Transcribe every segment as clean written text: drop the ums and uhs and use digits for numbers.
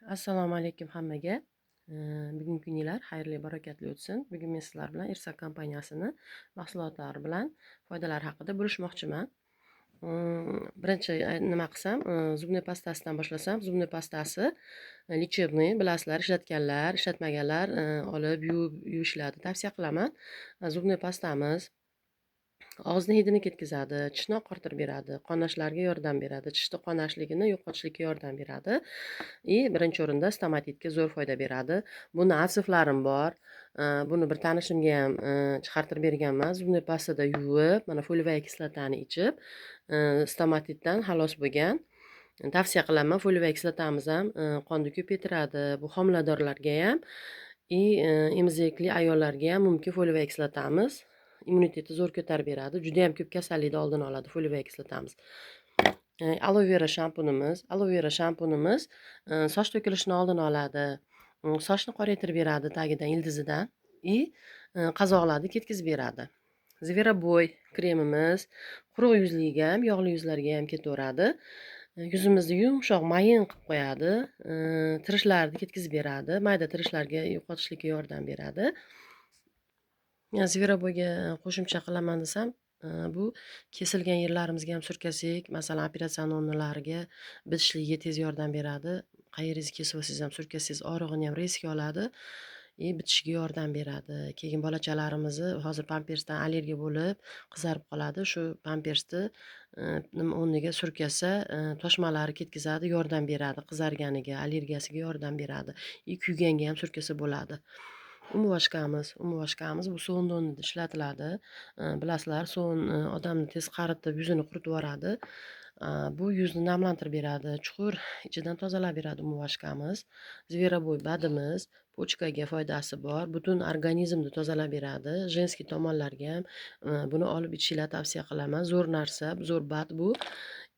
Assalomu alaykum hammaga. Bugungi kuninglar xayrli, barakatli o'tsin. Bugun men sizlar bilan Ersak kompaniyasini mahsulotlari bilan foydalari haqida bo'lishmoqchiman. Birinchi nima qilsam, зубной pastasidan boshlasam, зубной pastasi лечебный, bilasizlar, ishlatganlar, ishlatmaganlar olib yuvib yuvishlarni tavsiya qilaman. Зубной pastamiz og'izni hidini ketkazadi, tishni oqartirib beradi, qonashlarga yordam beradi, tishni qonashligini yo'qotishlikka yordam beradi. И birinchi o'rinda stomatitga zo'r foyda beradi. Buni отзыв larim bor. Buni bir tanishimga ham chiqartirib berganman. Зубной pastada yuvib, mana фолиевая kislotani ichib, stomatitdan xalos bo'lgan. Tavsiya qilaman, фолиевая kislotamiz ham qonni ko'paytiradi. Bu homiladorlarga ham и emizikli ayollarga ham mumkin фолиевая kislotamiz. Immunitetni zo'r ko'tarib beradi. Juda ham ko'p kasallikni oldini oladi фолиевая kislotamiz. Aloe vera shampunimiz, aloe vera shampunimiz soch to'kilishini oldini oladi. Sochni qoraytirib beradi tagidan, ildizidan и qazoqlarni ketkazib beradi. Зверобой kremimiz quruq yuzliga ham, yog'li yuzlarga ham ketaveradi. Yuzimizni yumshoq, mayin qilib qo'yadi. Tirishlarni ketkazib beradi. Mayda tirishlarga yo'qotishlikka yordam beradi. Зверобой ga qo'shimcha qilaman desam, bu kesilgan yerlarimizga ham surkasak, masalan, operatsiyani o'rnlariga bitishligiga tez yordam beradi. Qayeringizni kesib olsangiz ham surkasangiz og'rig'ini ham резко oladi и bitishiga yordam beradi. Keyin bolachalarimizni hozir pampersdan allergiya bo'lib, qizarib qoladi. Shu pampersni nima o'rniga surkasa, toshmalari ketkazadi, yordam beradi qizarganiga, allergiyasiga yordam beradi. И kuyganga ham surkasa bo'ladi. Умывашка miz, умывашка miz bu sovunni o'rnida ishlatiladi. Bilasizlar, sovun odamni tez qaritib, yuzini quritib yuboradi. Bu yuzni namlantirib beradi, chuqur ichidan tozalab beradi умывашка miz. Зверобой БАД imiz почка ga foydasi bor, butun organizmni tozalab beradi. Женский tomonlarga ham buni olib ichishinglarni tavsiya qilaman. Zo'r narsa, zo'r БАД bu.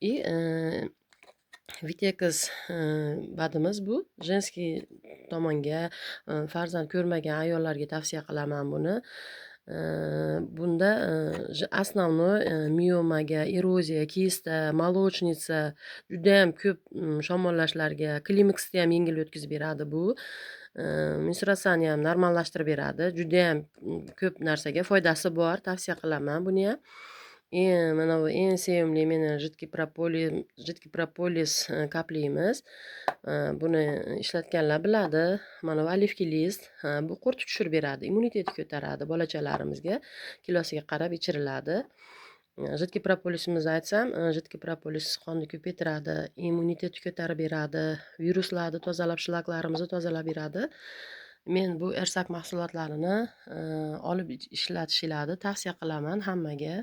И Vitex БАД imiz bu женский tomonga, farzand ko'rmagan ayollarga tavsiya qilaman buni. Bunda основной miomaga, eroziya, kista, молочница, judayam ko'p shamollashlarga, klimaksni ham yengil o'tkazib beradi bu. Menstruatsiyani ham normallashtirib beradi. Judayam ko'p narsaga foydasi bor, tavsiya qilaman buniyam. Eng mana bu eng sevimli meni жидкий propolis капли miz. Buni ishlatganlar biladi. Mana bu оливки лист, bu qurt tushirib beradi, immunitetni ko'taradi bolachalarimizga kilosiga qarab ichiriladi. Жидкий propolisimizni aytsam, жидкий propolis qonni ko'paytiradi, immunitetni ko'tarib beradi, viruslarni tozalab, shlaklarimizni tozalab beradi. Men bu Ersak mahsulotlarini olib ishlatishinglarni tavsiya qilaman hammaga.